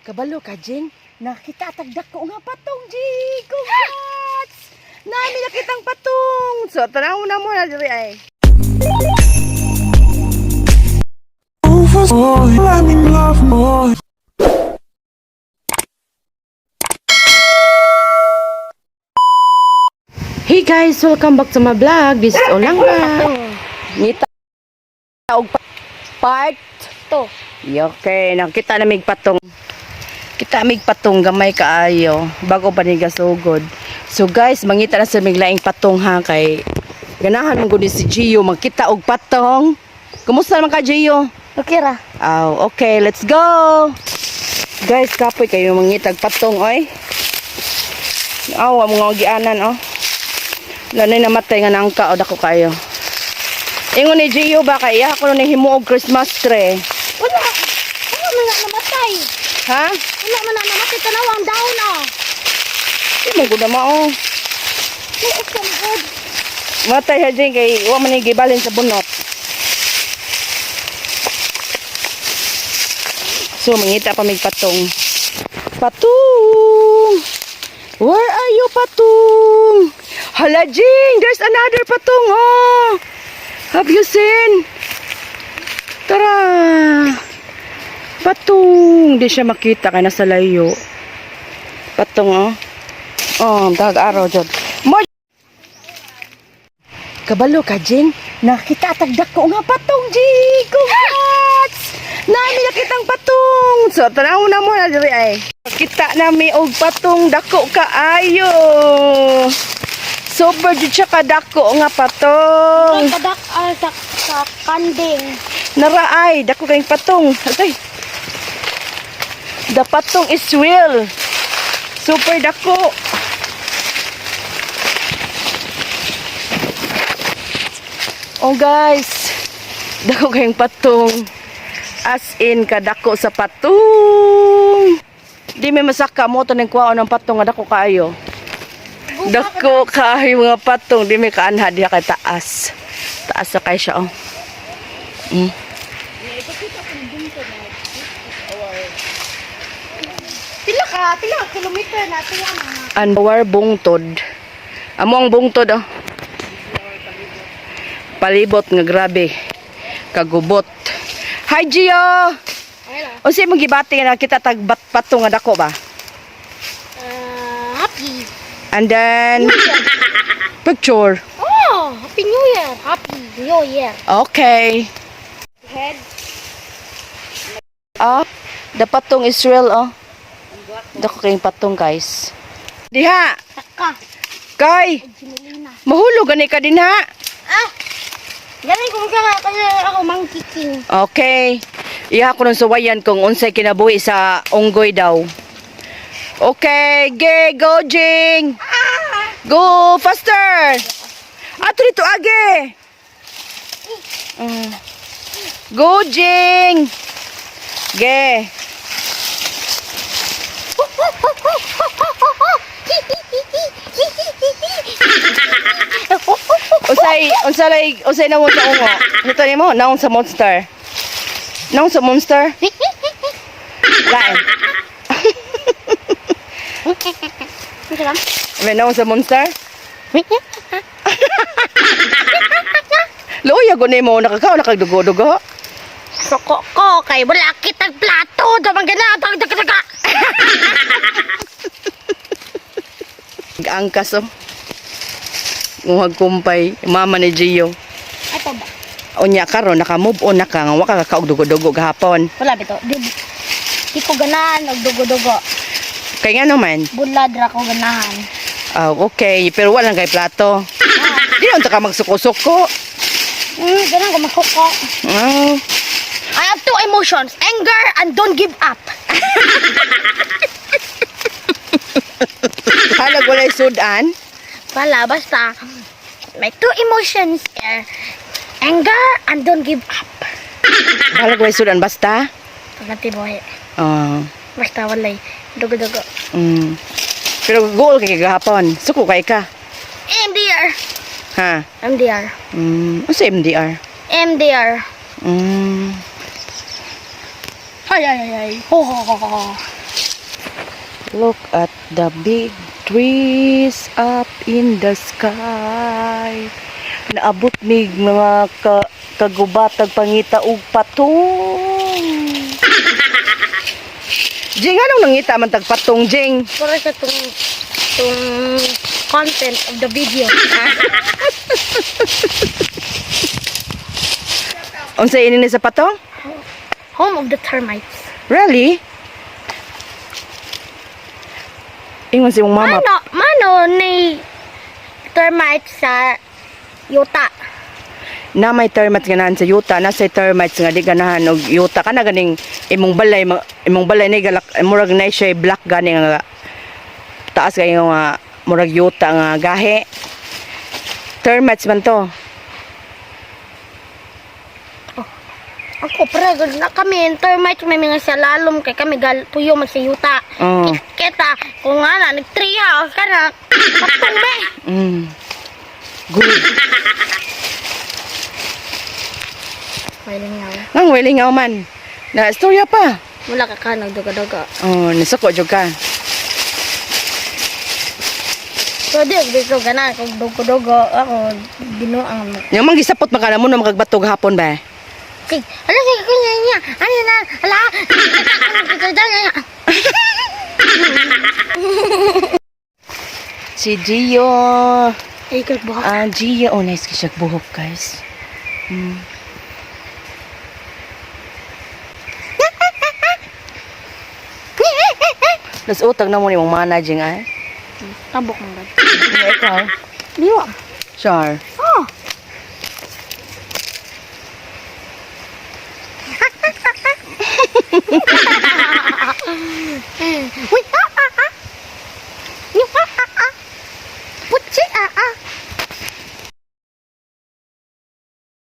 Kabalo ka, Jing. Nakita tag dako nga patong, Jing. Congrats! Nami nakitang patong. So, tanaw na mo na diri ay. Oh, I'm in love more. Hey guys, welcome back to my vlog. This is Olanga. Ngita og part To. Okay, nakita na mig patong. Kita mig patong gamay kaayo bago pa ni gasugod. So guys, mangita na sa mig laing patong ha kay ganahan man gud ni si Gio magkita og patong. Kumusta naman ka, Gio? Okay ra. Oh, okay, let's go. Guys, kapoy kayo mangitag patong oy. Aw, ang mga gianan oh. Lanay namatay nga nangka o dako kayo. Ingon ni Gio ba kay iya ko ni himuog Christmas tree. Wala. Wala man na namatay. Ha? Wala man na namatay. Tanaw ang down ah. Di mo gud na mao. May isang good. Matay ha Jing kay wa man ni gibalin sa bunot. So mangita pa mig patong. Patong. Where are you, patong? Hala Jing, there's another patong oh. Have you seen? Tara. Patong, di siya makita kay nasa layo. Patong oh. Oh, dag araw jud. Mo Kabalo ka, Jing. Nakita tag dako nga patong, Jing. Congrats! Nami nakitang patong. So, tanaw na mo na diri ay. Kita nami og patong dako kaayo. Super jud siya kadako nga patong. Kay kadak ah, sa kanding. Nara ay, dako kayong patong. Atay. The patong is real. Super dako. Oh guys, dako kayong patong. As in, kadako sa patong. Di may masaka mo to ng kuwaon ng patong nga dako kaayo. Dako kaayo mga patong, di may kaanha diha kay taas. Taas na kay siya oh. Pila ka kilometer na ito yan ah. Anwar Bungtod. Amo ang bungtod oh. Palibot nga grabe. Kagubot. Hi Gio. Ayun ah. Unsa imong gibati nga nakita tag patong nga dako ba? Happy. And then picture. Oh, Happy New Year. Happy New Year. Okay. Head. Ah, the patong is real oh. Dako kayong patong guys. Diha, Taka. kay Jinilina. mahulog gani ka dinha. Ah! Galing ko magkaka kaya ako monkey king. Okay. Iha ko ng suwayan kung unsay kinabuhi sa unggoy daw. Okay, ge, go Jing. Go faster. Ato dito age. Go Jing. Ge. Unsay unsay lay unsay nawong sa ungo? Ito nimo naong sa monster. Naong sa monster? Lain. May naong sa monster? Luya ko nimo nakakaon nakagdugo-dugo. Suko ko kay wala kitang plato damang gana tag tag tag. Angkas oh. Nguhag kumpay, mama ni Gio. Ato ba? Unya karon naka-move on na ka nga wa ka kakaog dugo-dugo gahapon. Wala bito. Di ko ganahan og dugo-dugo. Kay nga naman. Bulad ra ko ganahan. Ah, okay, pero wala kay plato. Di na unta ka magsuko-suko. Ganahan ko magsuko. Ah, I have two emotions, anger and don't give up. halag walay sudan. Wala, basta my two emotions are anger and don't give up. Halag walay sudan basta. Pagkati buhay. Ah. Basta walay dugo-dugo. Pero goal kay gahapon. Suko kay ka. MDR. Ha. MDR. Unsa MDR? MDR. Mm. Ay, ay, ay, ay. Ho, ho, ho, ho. Look at the big trees up in the sky. Naabot mig mga kagubatag pangita og patong. Jing, anong nangita man tag patong, Jing? Para sa tong content of the video. Unsa ini ni sa patong? Home of the termites. Really? Ingon si mong mama. Mano, mano ni termites sa yuta? Na may termites ganahan sa yuta, na say termites nga di ganahan og yuta kana ganing imong balay imong balay ni galak, murag na siya black gani nga taas kayo nga murag yuta nga gahi. Termites man to. Ako, pre, na kami, termites may mga sa lalom kay kami gal puyo man sa yuta. Oh. Kita, kung nga na, nag tree house ka na, patong be. Good. May lingaw. Nang welingaw man. Na istorya pa. Wala ka ka, nagduga-duga. Oh, nisuko jud ka. Pwede, dito gana, kung dugo-dugo, ako, binuang mo. Yang mang gisapot man ka na mo na makagbatog hapon ba? Sige, ala, sige, kunya niya, ano na, ala, Si Gio. Ay, buhok. Ah, Gio. Oh, nice siya buhok, guys. Las utag na mo ni mong managing ay. Tabok mo ba? Ano ikaw? Diwa. Sure. Oh. Uy, ah!